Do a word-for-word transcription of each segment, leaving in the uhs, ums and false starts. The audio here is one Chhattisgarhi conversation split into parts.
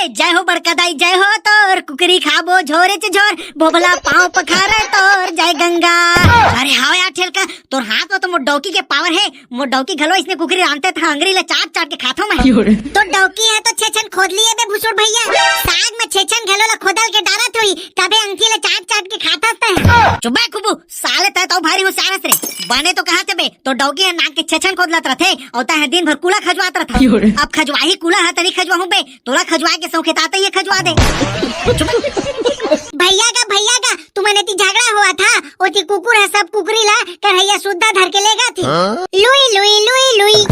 जय हो बड़का दाई, जय हो तोर, कुकरी खाबो झोरे च झोर, भोभला पाँव पखारे तोर, जय गंगा। अरे हाव यार ठेलका, तोर हाथ में तो मोर डौकी के पावर हे, मोर डौकी घलो इसने कुकरी रांधथे त अंगरी ले चाट चाट के खाथो मैं। तो डौकी हे तो छेछन खोद लिए बे भुसुड़ भैया, साग में छेछन घलो ला खोदल के डारत होही, तभे अंगठी ले चाट चाट के खाथस तैं। चुप बे कुबू, साले तैं तो भारी होशियार हस रे। बने तो कहाथे बे, तोर डौकी ह नाक के छेछन खोदलत रथे, अउ तैं ह दिन भर कूला खजवात रथस। अब खजवाही कूला ह त नी खजवाहूं बे, तोला खजवाए के सौंखे त आते ही खजवा दे। भैया का, भैया का, तुमन एती झगड़ा होवत हा, ओती कुकुर ह सब कुकरी ला करहैया सुद्धा धर के लेगथे। लुई, लुई, लुई, लुई।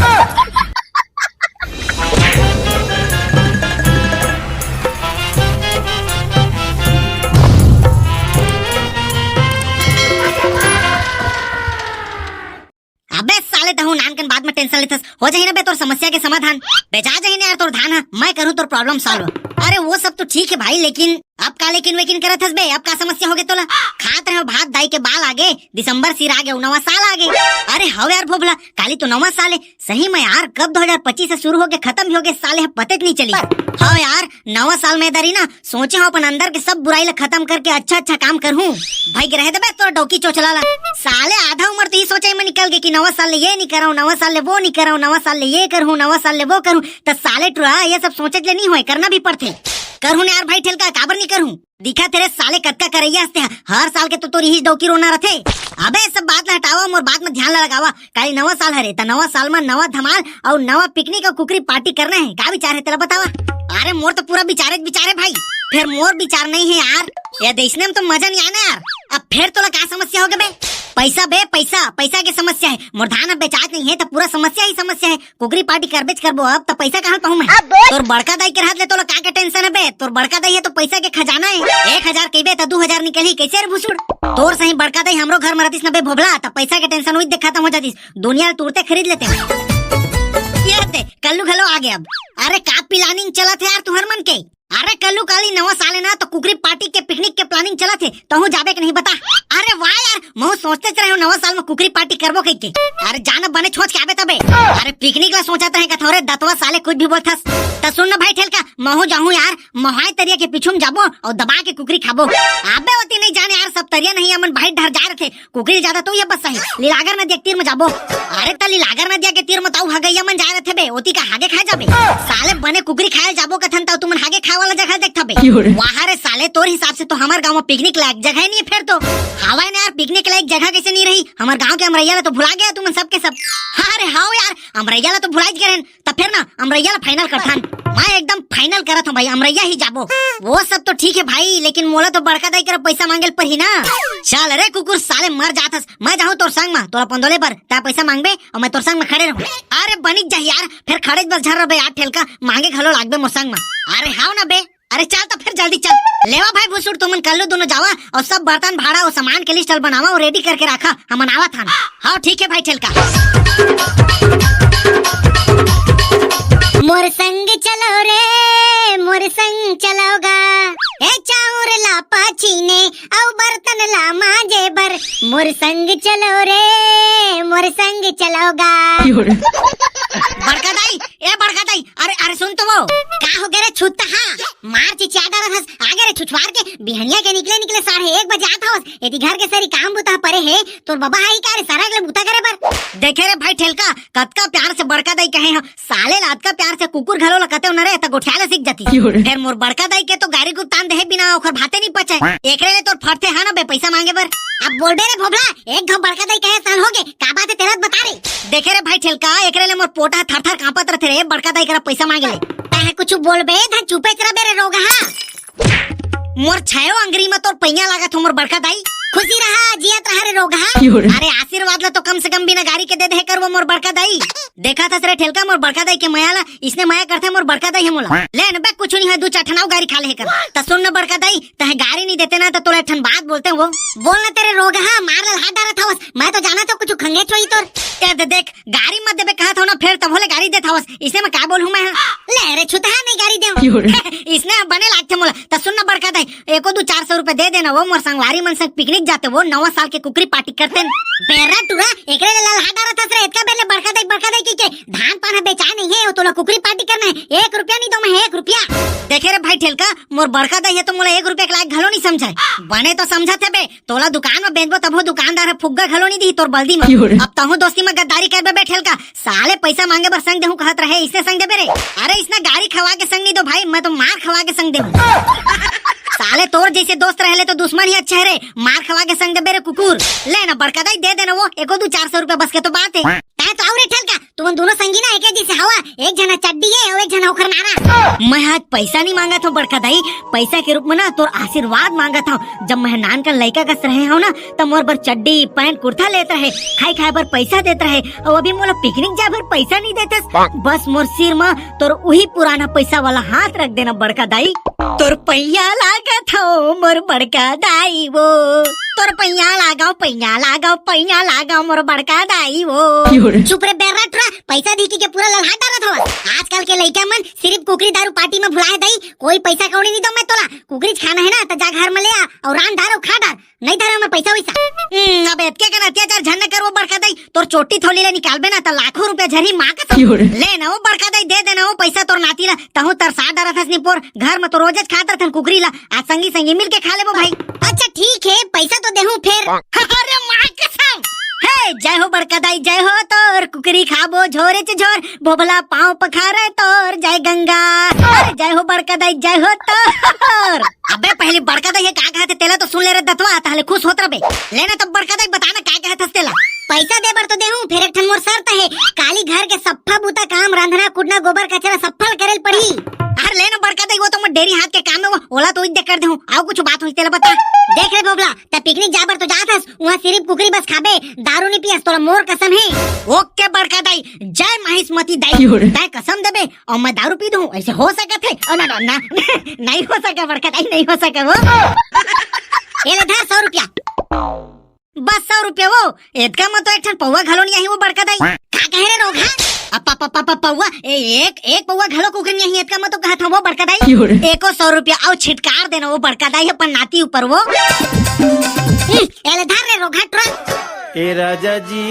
अबे साले, तहूं नानकन बात में tension लेथस। हो जाही ना बे तोर समस्या के समाधान। बेचा जाही ना यार तोर धान ह, मैं करूं तोर problem solve। अरे वो सब तो ठीक है भाई, लेकिन अब का लेकिन वेकिन करत हस बे? अब का समस्या होगे तोला? खात रहे भात, दाई के बाल आगे, दिसंबर सिर आगे, अउ नवा साल आगे। अरे हव यार भोभला, काली तो नवा साल है। सही में यार, कब दो हज़ार पच्चीस से शुरू होके खतम ही होगे, साले ह पते च नहीं चली। हव यार, नवा साल में दरी ना, सोचे हव अपन अंदर के सब बुराई ला खतम करके अच्छा अच्छा काम करहूं। भाई रहे दे बे तोर डौकी चोचला ला। साले आधा उम्र तो ये सोचे में निकल गे कि नवा साल ले ये नहीं करहूं, नवा साल ले वो नहीं करहूं, नवा साल ले ये करहूं, नवा साल ले वो करहूं। त साले टुरा ये सब सोचे ले नहीं होए, करना भी पड़थे। करहूं ना यार भाई ठेलका, काबर नहीं करहूं? दिखा तेरे साले कतका करैया हस ते, हर साल के तो तोर इही डौकी रोना रथे। अबे सब बात ला हटावा, मोर बात में ध्यान ला लगावा। काली नवा साल हरे, त नवा साल में नवा धमाल अउ नवा picnic अउ कुकरी party करना है। का विचार है तेला बतावा? अरे मोर तो पूरा विचारे च विचार है भाई, फिर मोर विचार नहीं है यार। ये देशने में तो मजा नहीं आना यार। अब फिर तोला का समस्या होगे बे? पैसा बे पैसा, पैसा के समस्या है। मोर धान अब बेचात नहीं है त पूरा समस्या ही समस्या है। कुकरी party करबेच करबो, अब त पैसा कहां पाहूं मैं? तोर बड़का दाई के रहत ले तोला का के tension है बे? तोर बड़का दाई है तो पैसा के खजाना है। एक हजार कहिबे त दू हजार निकलही, कैसे रे भुसुड़? तोर सही बड़का दाई हमरो घर में रहतिस न बे भोभला, त पैसा के tension उही दे खतम हो जातिस। दुनिया ल तुरते खरीद लेते। ये दे, कल्लू घलो आगे अब। अरे का planning चलत है यार तुहर मन के? अरे कल्लू काली नवा साल है ना, तो कुकरी party के picnic के planning चलत है, तहूं जाबे के नहीं बता? अरे वाह यार, महूं सोचते च रहे हूं नवा साल में कुकरी party करबो कहिके। अरे जाना बने छोच के आबे तबे। अरे picnic ला सोचत रहे कथौं रे दतवा साले कुछ भी बोलथस। त सुन न भाई ठेलका, महूं जाहूं यार, मोहाय तरिया के पीछू में जाबो अउ दबा के कुकरी खाबो। अबे ओती नहीं जाने यार, सब तरिया नहीं, हमन बाहिर डहर जा रहे थे। कुकरी ज्यादा तो ये बस सही, लीलागर नदिया के तीर में जाबो। अरे त लीलागर नदिया के तीर में ताऊ हगैया मन जाए रथे बे, ओती का हागे खाए जाबे? साले बने कुकरी खाए जाबो कथन ताऊ तुमन हागे खाए वाला जगह देखथा बे। वाह रे साले, तोर हिसाब से तो हमर गांव में picnic लायक जगह ही नहीं है फिर तो। हवा ने यार, picnic लायक जगह कैसे नहीं रही? हमर गांव के अमरैया ला तो भुला गया तुमन सबके सब। हाँ रे हाव यार, अमरैया ला तो भुला गए रहन। त फेर ना अमरैया ला final करथन। मैं एकदम final करत हूँ भाई, अमरैया ही जाबो। वो सब तो ठीक है भाई, लेकिन मोला तो बड़का दाई करा पैसा मांगे ल परही ना। चल रे कुकुर, साले मर जाथस, मैं जाहूँ तोर संग म तोला पंदोले बर, तैं पैसा मांगबे अउ मैं तोर संग म खड़े रहूँ। अरे बनिक जाही यार, फेर खड़े बस झन रहिबे यार ठेलका, मांगे घलो लागबे मोर संग म। अरे हाव ना बे, अरे चल त फेर जल्दी चल। लेवा भाई भुसुड़, तुमन कल्लू दोनों जावा अउ सब बर्तन भाड़ा अउ सामान के list ल बनावा अउ ready करके राखा, हमन आवत हन। हाँ ठीक है भाई ठेलका। मोर संग चलो रे, मोर संग चलो गा, ए चाउर ला पाछीने अउ बर्तन ला मांजे बर, मोर संग चलो रे, मोर संग चलो गा। बड़का दाई, ए बड़का दाई, अरे, अरे सुन तो वो। का हो गे रे छुत्ता हा? मार चिचिया डरत हस, आगे रे छुछवार के, बिहनिया के निकले निकले साढ़े एक बजे आत हवस, एती घर के सरी काम बुता परे हे, तोर बबा हा ही का रे सरग ले बुता करे बर? देखे रे भाई ठेलका, कतका प्यार से बड़का दाई कहे हो, साले ला अतका प्यार से कुकुर घलो ला कते न रे, त गोठियाले सीख जाती। क्यों रे? फेर मोर बड़का दाई के तो गारी गुप्तान देहे बिना ओखर भाते नहीं पचे। एकरे ले तोर फटथे हा ना बे पैसा मांगे बर। अब बोलबे रे भोभला, एक घाव बड़का दाई कहे साल हो गे, का बात है तेला बता रे। देखे रे भाई ठेलका, एकरे ले मोर पोटा थर थर कांपत रथे रे, बड़का दाई करा पैसा मांगे ले। तैं कुछ बोलबे, धन चुपे च रह बे रे रोगहा। मोर छयो अंगरी में तोर पैया लागत हो मोर बड़का दाई। खुशी रहा, जियत रहा रे रोगहा। अरे आशीर्वाद ला तो कम से कम बिना गारी के दे दे कर वो मोर बड़का दाई। देखा था रे ठेलका मोर बड़का दाई के मया ला, इसने मया करथे मोर बड़का दाई हे मोला। ले न बे कुछ नहीं है, दू चार ठन अउ गारी खा ले कर। त सुन न बड़का दाई, तहे गारी नहीं देते ना तो तोला एक ठन बात बोलते वो। बोल ना तेरे रोगहा, मार ला हाथ डारत हवस, मैं तो जाना तो कुछ खंगे छोई तोर। ए दे देख, गारी मत देबे कहत हो ना, फेर तभो ले गारी देत हवस। इसने मैं का बोलहूं मैं हा? ले रे छुतहा, नहीं गारी देव। इसने बने लागथे मोला। त सुन ना बड़का तैं एको दू चार सौ रुपया दे देना वो, मोर संगवारी मन संग पिकनिक जाते वो, नवा साल के कुकरी पार्टी करते। बेर्रा टुरा, एकरे ले ललहा डारत हस रे, एतका बेर ले बड़का दाई, बड़का दाई कहिके, धान पान ह बेचाय नइ हे, अउ तोला कुकरी पार्टी करना हे, एक रुपया नइ दंव मैं, एक रुपया। देखे रे भाई ठेलका, मोर बड़का दाई ह तो मोला एक रुपया के लायक घलो नइ समझय। बने तो समझत हे बे, तोला दुकान म बेचबो तभो दुकानदार ह फुग्गा घलो नइ दिही तोर बल्दी म। अब तहूं दोस्ती म गद्दारी करबे बे ठेलका, साले पैसा मांगे बर संग देहूं कहत रहे, अइसने संग देबे रे? अरे अइसना गारी खवा के संग नइ दंव भाई, मैं तो मार खवा के संग देहूं। साले तोर जइसे दोस्त रहे ले तो दुश्मन ही अच्छा हे रे, मार खवा के संग देबे रे कुकुर। ले ना बड़का दाई दे देना वो, एको दू चार सौ रुपया बस के तो बात हे। तैं तो अउ रे ठेलका, तुमन दूनों संगी ना एके जइसे हवा, एक झन ह चड्डी हे अउ एक झन ह ओखर नारा। मैं आज पैसा नइ मांगत हंव बड़का दाई, पैसा के रूप म ना तोर आशीर्वाद मांगत हंव। जब मैं नानकन लइका कस रहे हंव ना, त मोर बर चड्डी, पैंट, कुर्ता लेत रहे, खाय खाय बर पैसा देत रहे, अउ अभी मोला पिकनिक जाय बर पैसा नइ देतस। बस मोर सिर म तोर उही पुराना पैसा वाला हाथ रख देना बड़का दाई। तोर पैया लागत हंव मोर बड़का दाई वो, तोर पैया लागंव, पैया लागंव, पैया लागंव मोर बड़का दाई वो। चुप रे बेर्रा टुरा, पैसा दिही कहिके पूरा ललहा डारत हवस। आजकल के लइका मन सिरिफ कुकरी दारू पार्टी म भुलाय हे दाई, कोई पैसा कौड़ी नइ दंव मैं तोला। कुकरीच खाना हे ना त जा घर म ले आ अउ रांध डार अउ खा डार, नइ धरंव मैं पैसा वइसा। हम्म, अब एतके कन अत्याचार झन न कर वो बड़का दाई, तोर चोटी थौली ले निकालबे ना त लाखों रुपया झरही मां कसम। ले ना वो बड़का दाई, दे देना वो पैसा तोर नाती ला, तहूं तरसा डारत हस निपोर, घर म तो रोजेच खात रथन कुकरी ला, आज संगी संगी मिल के खा लेबो भाई। अच्छा ठीक हे, पैसा तो देहूं फेर। अरे मां कसम। हे, जय हो बड़का दाई, जय हो तोर, कुकरी खाबो झोरेच झोर, भोभला पांव पखारे तोर, जय गंगा। अरे जय हो बड़का दाई, जय हो तोर। अबे पहिली बड़का दाई ह का कहत हे तेला तो सुन ले रे दतवा, तहले खुश होत रबे। ले ना तब बड़का दाई बता ना का कहत हस तेला। पैसा दे बर तो देहूं, फेर एक ठन मोर शर्त हे, काली घर के सफ्फा बूता काम, रांधना, कुटना, गोबर, कचरा सफ्फा ल करे ल पड़ही। अरे ले ना बड़का दाई, वो तो मोर डेरी हाथ के काम हे वो, ओला तो उइच दे कर देहूं, अउ कुछ बात होही तेला बता। देख रे भोभला, तैं पिकनिक जाय बर तो जात हस, उहां सिरिफ कुकरी बस खाबे, दारू नइ पियस, तोला मोर कसम हे। ओके बड़का दाई, जय महिष्मती दाई। तैं कसम देबे अउ मैं दारू पी दूं, अइसे हो सकत हे? अउ ना, ना, ना, नइ हो सके बड़का दाई, नइ हो सके वो। ए ले धर सौ रुपया। बस सौ रुपया वो, एतका म तो एक ठन पौवा घलो नइ आही वो बड़का दाई। का कहे रे रोगहा? अ, प-, प-, प-, प-, पौवा, ए, एक, एक पौवा घलो कुकरी नइ आही, एतका म तो कहत हंव वो बड़का दाई। एको सौ रुपया अउ छिटकार देना वो बड़का दाई अपन नाती ऊपर वो। हम्म, ए ले धर रे रोगहा टुरा। ए राजा जी।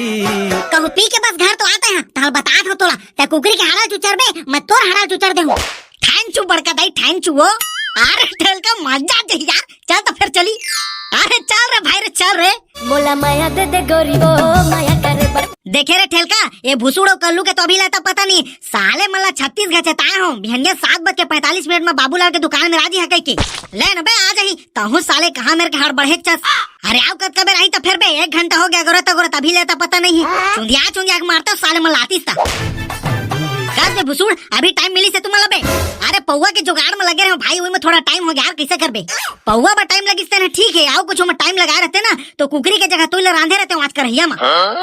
कहूं पी के बस घर तो आते हंव, तहल बतात हंव तोला, तैं कुकरी के हड़ल चुचरबे, मैं तोर हड़ल चुचर देहूं। Thank you बड़का दाई, thank you वो। अरे ठेलका मजा दे यार, चल तो फेर चली। अरे चल रे भाई रे, चल रे। मोला मया दे दे गोरी वो, मया करे बर। देखे रे ठेलका, ए भुसुड़ अउ कल्लू के तो अभी ले अता पता नइ, साले मन ला छत्तीस घांव चेताय हंव, बिहनिया सात बज के पैंतालीस मिनट म बाबूलाल के दुकान म राजी हकय के। ले न बे आ जाही, तहूं साले कहां मेर के हड़बड़हेच हस। अरे अउ कतका बेर आही त फेर बे, एक घंटा होगे अगोरत अगोरत, अभी ले अता पता नइ हे। चुंदिया चुंदिया के मारत हंव साले मन ला आतिस त। कस बे भुसुड़, अभी time मिलिस हे तुमन ला बे। अरे पौवा के जुगाड़ म लगे रहेंव भाई, उही म थोड़ा time होगे यार, कइसे करबे? पौवा बर time लगिस तेन ह ठीक हे, अउ कुछु म time लगाय रहते ना, त कुकरी के जगह तुही ला रांधे रहतेंव आज करहिया म।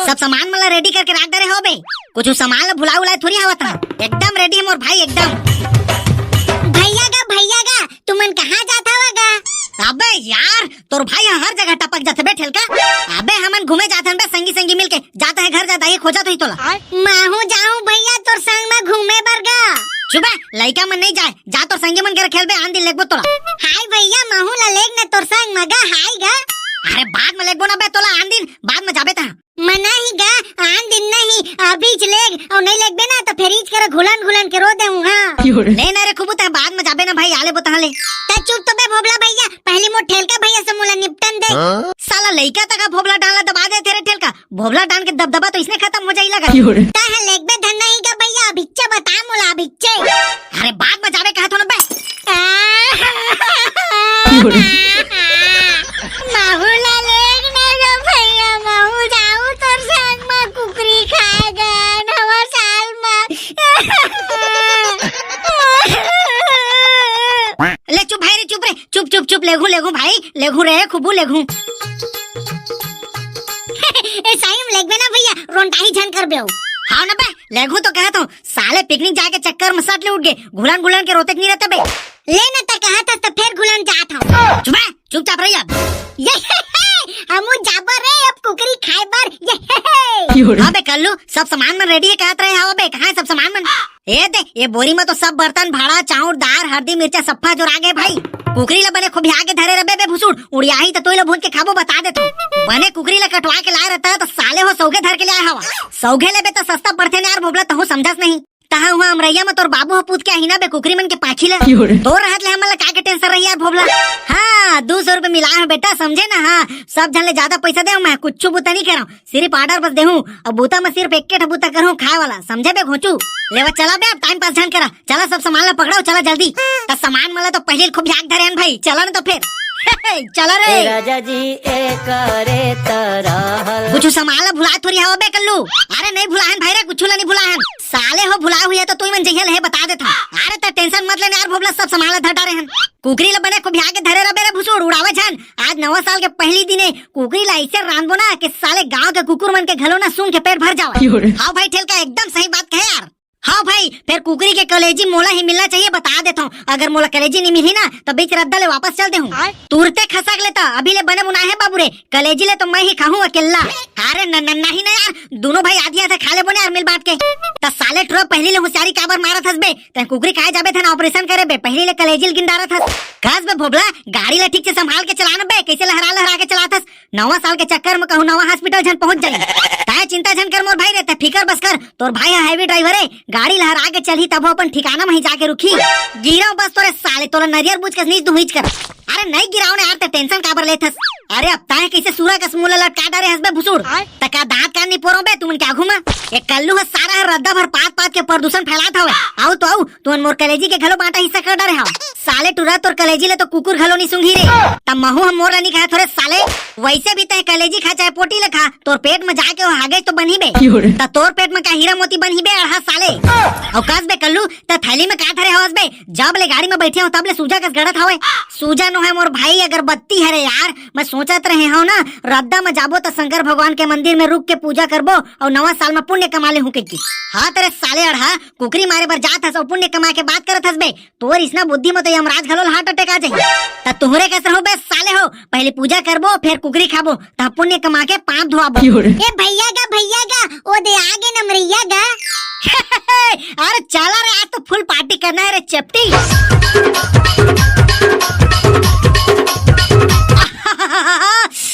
सब सामान मन ला ready करके राख डरे हंव बे। कुछु सामान ला भुलाय उलाय थोड़ी हवत हंव। एकदम ready हे मोर भाई, एकदम। भइया गा, भइया गा, तुमन कहां जात हव गा? अबे यार, तोर भाई ह हर जगह टपक जाथे बे ठेलका। अबे हमन घूमे जाथन बे संगी संगी मिलके। जा तैं घर जा, दाई खोजत होही तोला। महूं जाहूं भइया तोर संग म घूमे बर गा। चुप बे, लइका मन नइ जाय, जा तोर संगी मन करा खेल बे, आन दिन लेगबो तोला। हाय भइया, महूं ला लेग न तोर संग म गा, हाय गा। अरे बाद म लेगबो न बे तोला आन दिन, बाद म जाबे तहां। मना ही गा, आन दिन नहीं, अभीच लेग, अउ नइ लेगबे ना, त फेर इच करा घुलन घुलन के रो देहूं, हां। ले ना रे खुबू, तैं बाद म जाबे ना भाई, आ लेबो तहां ले। त चुप तो बे भोभला भइया, पहिली मोर ठेलका भइया से मोला निपटन दे। साला लइका तक ह भोभला डांड़ ला दबा देथे रे ठेलका, भोभला डांड़ के दबदबा तो अइसने खतम हो जाही लगा। तैं ह लेगबे धन नहीं गा भइया, अभीच्चे बता मोला, अभीच्चे। अरे बाद म जाबे कहत हों न बे। महूं ला लेग न गा भइया, महूं जाहूं तोर संग म कुकरी खाय गा नवा साल म। ले चुप भाई रे, चुप रे, चुप, चुप, चुप, लेगहूं, लेगहूं भाई, लेगहूं रे, खुबू लेगहूं। ए साइम लेगबे ना भइया, रोंटाही झन करबे हो। हां न बे, लेगहूं तो कहत हों, साले पिकनिक जाय के चक्कर म सट ले उठ गे, घुलन घुलन के रोतेच नइ रहते बे। ले न त कहत हस त फेर घुलन जात हंव। चुप बे, चुपचाप रह अब। ये, हमू जाबो रे अब कुकरी खाय बर। ये, हां बे कल्लू, सब सामान मन ready हे कहत रहे हव बे, कहां हे सब सामान मन? ए दे, ये बोरी में तो सब बर्तन, भाड़ा, चाउर, दार, हरदी, मिर्चा सफ्फा जोरा गे भाई। कुकरी ला बने खुबिया के धरे रबे बे भुसुड़, उड़ियाही त तोई ला भूंज के खाबो बता देथों। बने कुकरी ला कटवा के लाए रहता त साले हो सौघे धर के ले आए हवा। सौघे लेबे त सस्ता पड़थे न यार भोभला, तहूं समझस नहीं। तहां उहां अमरैया में तोर बाबू ह पूत के आही ना बे कुकरी मन के पाछी ला। तोर रहत ले हमन ला का के टेंशन रही यार भोभला। हां, दू सौ रुपया मिलाए हंव बेटा, समझे ना? हां, सब झन ले जादा पइसा देहूं मैं, कुछु बुता नहीं करंव। सिरिफ order बस देहूं, अउ बुता म सिरिफ एक्के ठा बुता करहूं, खाए वाला, समझे बे घोंचू? लेवा चला बे, अब time pass झन करा, चला सब सामान ला पकड़ा अउ चला जल्दी। त सामान मन ला तो पहिली ले खुबिया के धरे हन भाई, चला न तो फेर। चला रे। ए राजा जी, ए करे तरहल। कुछु सामान ला भुलाए थोरी हवा बे कल्लू। अरे नहीं भुलाए हन भाई रे, कुछु ला नहीं भुलाए हन। साले हो भुलाए हुई हे तो तुमन जइहा ले बता देथंव। अरे त tension मत ले न यार भोभला, सब सामान ला धर डारे हन। कुकरी ला बने खुबिया के धरे रबे रे भुसुड़, उड़ावा झन। आज नवा साल के पहिली दिन हे, कुकरी ला अइसे रांधबो ना कि साले गांव के कुकुर मन के घलो ना सूंघ के पेट भर जावय। हां भाई ठेलका, एकदम सही बात कहे यार। हां भाई, फेर कुकरी के कलेजी मोला ही मिलना चाहिए, बता देथंव। अगर मोला कलेजी नहीं मिलही ना, त बीच रद्दा ले वापस चल देहूं। तुरते खसक लेता, अभी ले बने बुनाए हे बाबू रे। कलेजी ले तो मैं ही खाहूं अकेल्ला। अरे न, न, नहीं ना यार, दूनों भाई आधी आधा खा लेबो ना यार मिल बांट के। त साले टुरा पहिली ले हुसियारी काबर मारत हस बे? तैं कुकरी खाए जाबे त ना operation करे बे, पहिली ले कलेजी ल गिंदारत हस। कस बे भोभला, गाड़ी ला ठीक से संभाल के चला न बे, कइसे लहरा लहरा के चलात हस? नवा साल के चक्कर में कहूं नवा hospital झन पहुंच जाही। तैं चिंता झन कर मोर भाई रे, तैं फिकर बस कर, तोर भाई ह heavy driver हे, गाड़ी लहरा के चलही तभो अपन ठिकाना में ही जाके रुकही। गिरंव बस तोरे साले, तोला नरियर बूच कस नीच दुहूं कर। अरे नहीं गिरांव न यार, तैं tension काबर लेत हस? अरे अब तैं कइसे सूरा कस मुंह ला लटका डारे हस बे भुसुड़? त का दांत कान नहीं पोरों बे तुमन के आघू म? ए कल्लू ह सारा ह रद्दा भर पात पात के प्रदूषण फैलात हवय। आऊ तो आऊ, तुमन मोर कलेजी के घलो बांटा हिस्सा कर डारे हव। साले टुरा तोर कलेजी ले तो कुकुर घलो नहीं सूंघी रे। त महू ह मोर ला नहीं खाए थोरे साले। वइसे भी तैं कलेजी खा चाहे पोटी ले खा, तोर पेट म जाके ओ हागे तो बनही बे। त तोर पेट म का हीरा मोती बनही बे अड़हा साले। अउ कस बे कल्लू, त थैली म का धरे हवस बे? जब ले गाड़ी म बइठे हंव तब ले सूजा कस गड़त हवय। सूजा नो हे मोर भाई, अगरबत्ती हरे यार। मैं सोचत रहे हंव ना, रद्दा म जाबो त शंकर भगवान के मंदिर में रुक के पूजा करबो अउ नवा साल म पुण्य कमा लेहूं कहिके। हां त रे साले अड़हा, कुकरी मारे बर जात हस अउ पुण्य कमाए के बात करत हस बे। तोर इसना बुद्धि म तो यमराज घलो ल heart attack आ जाही। त तुंहरे कस रहूं बे साले हो, पहिली पूजा करबो, फेर कुकरी खाबो, त पुण्य कमा के पाप धोआबो। ए भइया गा, भइया गा, ओ दे आगे नमरइया गा। अरे चला रे, आज तो full party करना हे रे चेपटी।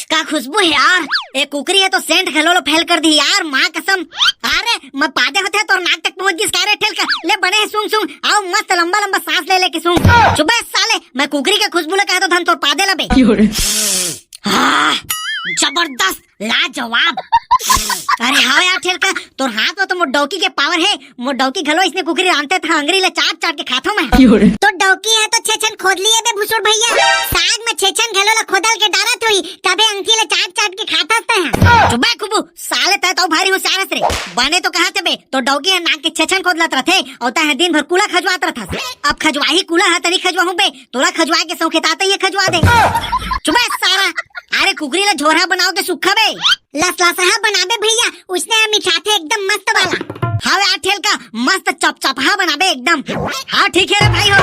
का खुशबू हे यार, ए कुकरी ह तो scent घलो ल fail कर दिही यार, मां कसम। अरे मैं पादे होथे तोर नाक तक पहुंच गिस का रे ठेलका, ले बने हे सूंघ सूंघ, आऊ मस्त लंबा लंबा सांस ले लेके सूंघ। चुप बे साले, मैं कुकरी के खुशबू ल कहत हों धन तोर पादे ला बे। आह, जबरदस्त, लाजवाब। अरे हां यार ठेलका, तोर हाथ म तो मोर डौकी के power हे, मोर डौकी घलो इसने कुकरी रांधथे त अंगरी ले चाट चाट के खाथों मैं। तोर डौकी ह तो छेछन खोदली हे बे भुसुड़ भइया, साग म छेछन घलो ला खोदल के डारत होही, तभे अंगठी ले चाट चाट के खाथस तैं ह। चुप बे खुबू, साले तैं तो भारी होशियार हस रे। बने तो कहत हे बे, तोर डौकी ह नाक के छेछन खोदलत रथे, अउ तैं ह दिन भर कूला खजवात रथस। अब खजवाही कूला ह त नहीं खजवाहूं बे, तोला खजवाए के सौंख हे त तैं ह खजवा दे। चुप बे सारा, अरे कुकरी ला झोरहा बनाओ के सुक्खा बे। लसलसहा बनाबे भइया, उसने ह मिठाथे एकदम मस्त वाला। हां यार ठेलका, मस्त चपचपहा बनाबे एकदम। हां ठीक हे रे भाई हो।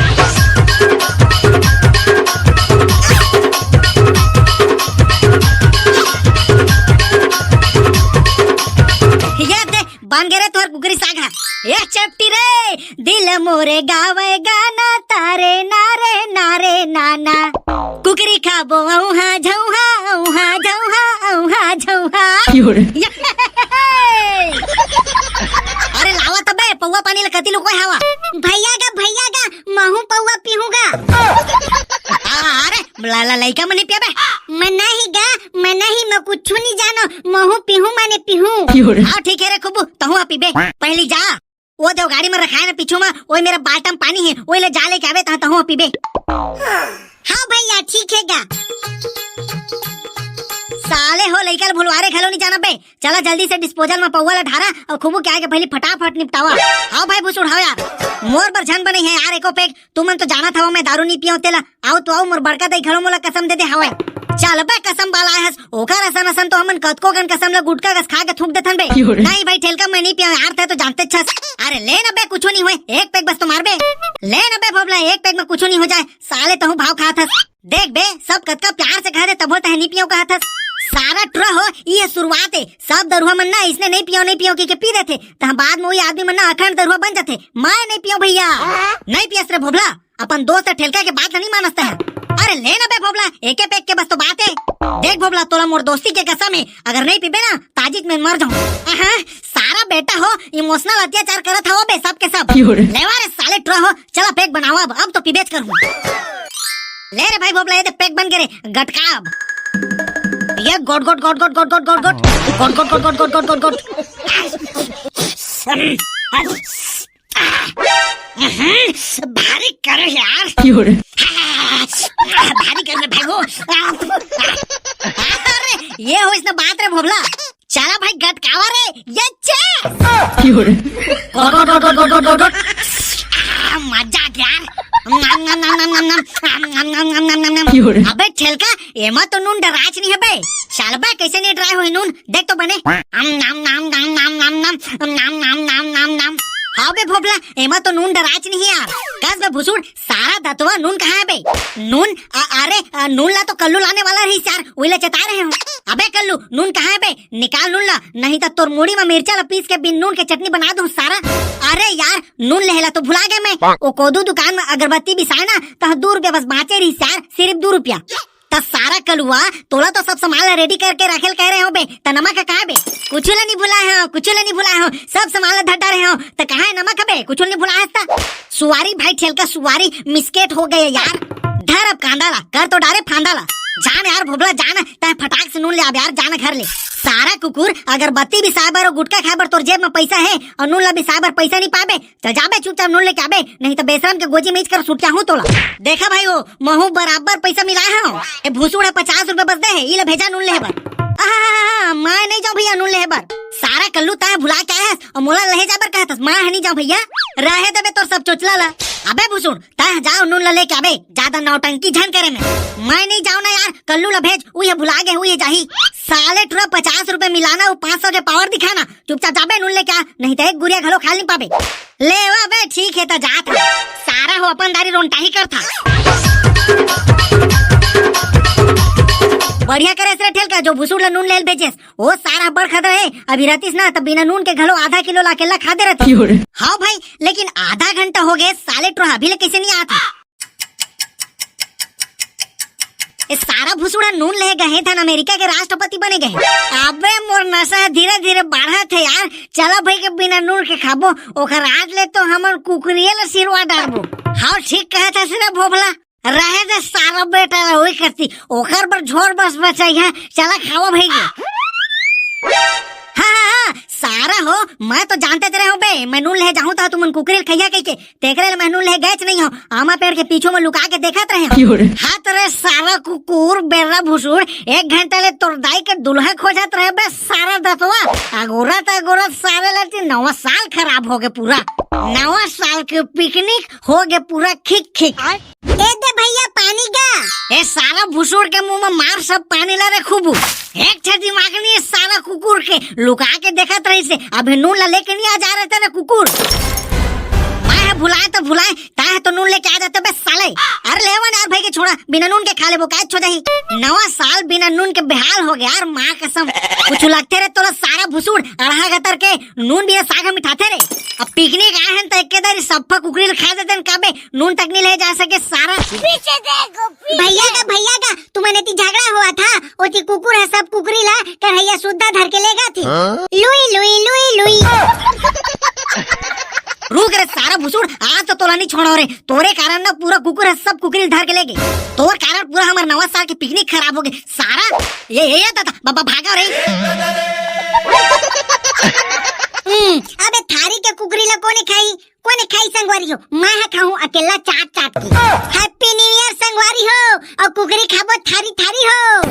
ये दे, बन गे रे तोर कुकरी साग ह। ए चेपटी रे, दिल मोरे गावे गाना तारे नारे नारे नाना। कुकरी खाबो औहा झौहा, औहा झौहा, औहा झौहा। अरे लावा त बे, पौवा पानी ल कति लुकोय हवा। भइया गा, भइया गा, महू पौवा पीहूं गा। आ, अरे, ला, ला, लइका मन नहीं पिया बे। मैं नहीं गा, मैं नहीं, मैं कुछु नहीं जानो, महू पीहूं माने पीहूं। हां, ठीक हे रे खुबू, तहूं आ पीबे। पहिली जा, ओ देव गाड़ी म रखाए ना पीछू म, ओई मेरा बाल्टा म पानी हे, ओई ले जा लेके आबे, तहां तहूं आ पीबे। हां भइया, ठीक हे गा। साले हो, लइका ल भुलवारे घलो नहीं जाना बे। चला जल्दी से disposal म पौवा ला ढारा अउ खुबू के आए के पहिली फटाफट निपटावा। हां भाई भुसुड़ हां यार, मोर बर झन बनई हे यार एको peg। तुमन तो जानत हवा मैं दारू नी पियंव तेला। आव तो आव, मोर बड़का दाई घलो मोला कसम दे दे हवय। चल बे कसम वाला आए हस, ओकर असन असन तो हमन कतको कन कसम ला गुटका कस खा के थूक देथन बे। नहीं भाई ठेलका मैं नी पियंव यार, तैं तो जानते छस। अरे ले न बे कुछू नी होय, एक peg बस तो मार बे। ले न बे भोभला, एक peg म कुछू नी हो जाय, साले तहूं भाव खात हस। देख बे, सब कतका प्यार से कह दे, तभो तैं नी पियंव कहत हस। सारा टुरा हो, ये शुरुआत हे। सब दरुहा मन ना इसने नहीं पियो, नहीं पियो के, के पी देथे, तहाँ बाद में वही आदमी मन ना अखंड दरुहा बन जाथे। मैं नहीं पियो भैया। नहीं पियस रे भोभला, अपन दोस्त ठेलका के बात नहीं मानस तैं। अरे ले ना बे भोभला, एके पैक के बस तो बात हे। देख भोभला, तोला मोर दोस्ती के कसम हे, अगर नहीं पीबे ना, ताजिक में मर जाऊं। अहा, सारा बेटा हो, इमोशनल अत्याचार करत हवो बे, सब के सब। क्यों रे? लेवा रे साले टुरा हो, चला पैक बनावा अब, अब तो पीबेच करूं। ले रे भाई भोभला, ये दे पैक बन के रे, गटका अब। ये गोट, गोट, गोट, गोट। हम्म, भारी करे यार। क्यों रे? भारी करे भाई वो। अरे, ये हो इसने बात रे भोभला। चला भाई गटकावा रे, ये चे। क्यों रे? गोट, गोट, गोट। आ, मजा आ गया यार। नम, नम, नम। क्यों रे? अबे ठेलका, एमा तो नून डराच नहीं हे बे। सालबा कैसे नहीं डराए होही नून? देख तो बने। अम, नम, नम, नम। हाँ बे भोभला, एमा तो नून डराच नहीं हे यार। कस बे भुसुड़, सारा दतवा नून कहाँ हे बे? नून, अ-, अरे, अ, नून ला तो कल्लू लाने वाला रहिस यार, उही ला चेता रहे हों। अबे कल्लू, नून कहाँ हे बे? निकाल नून ला, नहीं तो तोर मुड़ी में मिर्चा ला पीस के बिन नून के चटनी बना दूं सारा। अरे यार, नून लेहे ला तो भुला गए मैं। ओ कोदू दुकान में अगरबत्ती बिसाए ना, तो दू रुपया बस बाँचे रहिस यार, सिर्फ दू रुपया। त सारा कलुआ, तोला तो सब सामान ला रेडी करके रखे ल कहे रहे हों बे, त नमक ह कहाँ बे? कुछु ला नहीं भुलाए हों, कुछु ला नहीं भुलाए हों, सब सामान ला धर डारे हों, त कहाँ हे नमक ह बे? कुछु ला नहीं भुलाए हस त। सुवारी भाई ठेलका सुवारी, मिसकेट हो गए यार। धर अब कांदा ला, कर तो डारे फांदा ला। जा न यार भोभला, जा न, तैं फटाक से नून ले आबे यार, जा न घर ले। सारा कुकुर, अगरबत्ती बिसाए बर अउ गुटखा खाए बर तोर जेब में पैसा हे अउ नून ला बिसाए बर पैसा नहीं पाबे, चल जाबे चुपचाप नून लेके आबे, नहीं तो बेशरम के गोजी में इच कर सुटियाहूं तोला। देखा भाई हो, महूं बराबर पैसा मिलाए हंव। ए भुसुड़ ह पचास रुपया बस दे हे, ई ले भेजा नून लेहे बर। आहा, मैं नहीं जाऊं भैया नून लेहे बर। सारा कल्लू तैं भुला के आए हस अउ मोला लेहे जाए बर कहत हस, मैं ह नहीं जाऊं भैया। रहे देबे तोर सब चोचला ला। अबे भुसुड़, तैं जाओ नून ला लेके आबे, ज्यादा नौटंकी झन करे में। मैं नहीं जाऊं ना यार, कल्लू ला भेज, उही भुला गे, उही जाही। साले टुरा पचास रुपया मिलाना, वो पाँच सौ के पावर दिखाना, चुपचाप जाबे नून लेके आ, नहीं तो एक गुरिया घलो खाल नहीं पाबे। ले वा बे, ठीक हे त जात हंव। सारा हो अपन दारी रोंटाही करथा। बढ़िया करेस रे ठेलका जो भुसुड़ ला नून लेहे ल भेजेस। ओ सारा बड़ खदरा हे, अभी रहतिस ना त बिना नून के घलो आधा किलो ला अकेल्ला खा दे रहतिस। क्यों रे? हाँ भाई, लेकिन आधा घंटा हो गए, साले टुरा अभी ले कैसे नहीं आत हे? ए सारा भुसुड़ा नून लेहे गए हे, धन अमेरिका के राष्ट्रपति बने गए हे। अबे मोर नशा ह धीरे-धीरे बाढ़त हे यार। चला भाई के बिना नून के खाबो, ओकर आज ले तो हमन कुकरिये ल सिरवा डारबो। हाँ, ठीक कहत हस रे भोभला। रहे दे सारा बेटा ला, ओही करती। ओकर बर झोर बस बचाई हे। चला खावा भाई के। हाँ, हाँ, हाँ, सारा हो, मैं तो जानते रहे हों बे, मैं नून लेहे जाहूं त तुमन कुकरी ल खइहा कहिके। तेकरे ले मैं नून लेहे गएच नहीं हों, आमा पेड़ के पीछू में लुका के देखत रहे हों। क्यों रे? हाथ रे सारा कुकुर, बेर्रा भुसुड़, एक घंटा ले तोर दाई के दुल्हा खोजत रहे बे सारा दतवा। अगोरत अगोरत सारे लड़ती नवा साल खराब हो गे पूरा। नवा साल के पिकनिक हो गे पूरा खिक खिक। ए दे भैया पानी गा। ए सारा भुसुड़ के मुंह में मार सब पानी ला रे खूबू। एक ठे दिमाग नहीं हे सारा कुकुर के, लुका के देखत रहिसे, अभी नून ला लेके नहीं आ जा रहे थे ना कुकुर। मैं ह भुलाए तो भुलाए, तैं ह तो नून लेके आ जाते बे साले। अरे लेवा ना यार भाई के छोड़ा, बिना नून के खा लेबो, काय हो जाही। नवा साल बिना नून के बेहाल हो गया यार, माँ कसम। कुछ लगते रे तोला सारा भुसुड़, अड़हा गतर के नून बिना साग हम मिठाते रे। अब पिकनिक आए हन त एके दारी सफ्फा कुकरी ल खा देते न, काबे नून तक नहीं ले जा सके सारा। पीछे देखो, पीछे। भैया का, भैया का, तुमन एती झगड़ा होवत हा, ओती कुकुर ह सब कुकरी ला कढ़ैया सुद्धा धर के ले गा थे। हाँ? लुई, लुई, लुई, लुई। रुक रे सारा भुसुड़, आज तो तोला नहीं छोड़ो रे, तोरे कारण ना पूरा कुकुर ह सब कुकरी ल धर के ले गे। तोर कारण पूरा हमर नवा साल के पिकनिक खराब हो गे सारा। ये, ये, ये दादा, बाबा भागा रे। हम्म, अबे थारी के कुकरी ला कोने खाई? कोने खाई संगवारी हो? मैं ह खाहूं अकेला चाट चाट के। Happy New Year संगवारी हो, अउ कुकरी खाबो थारी थारी हो।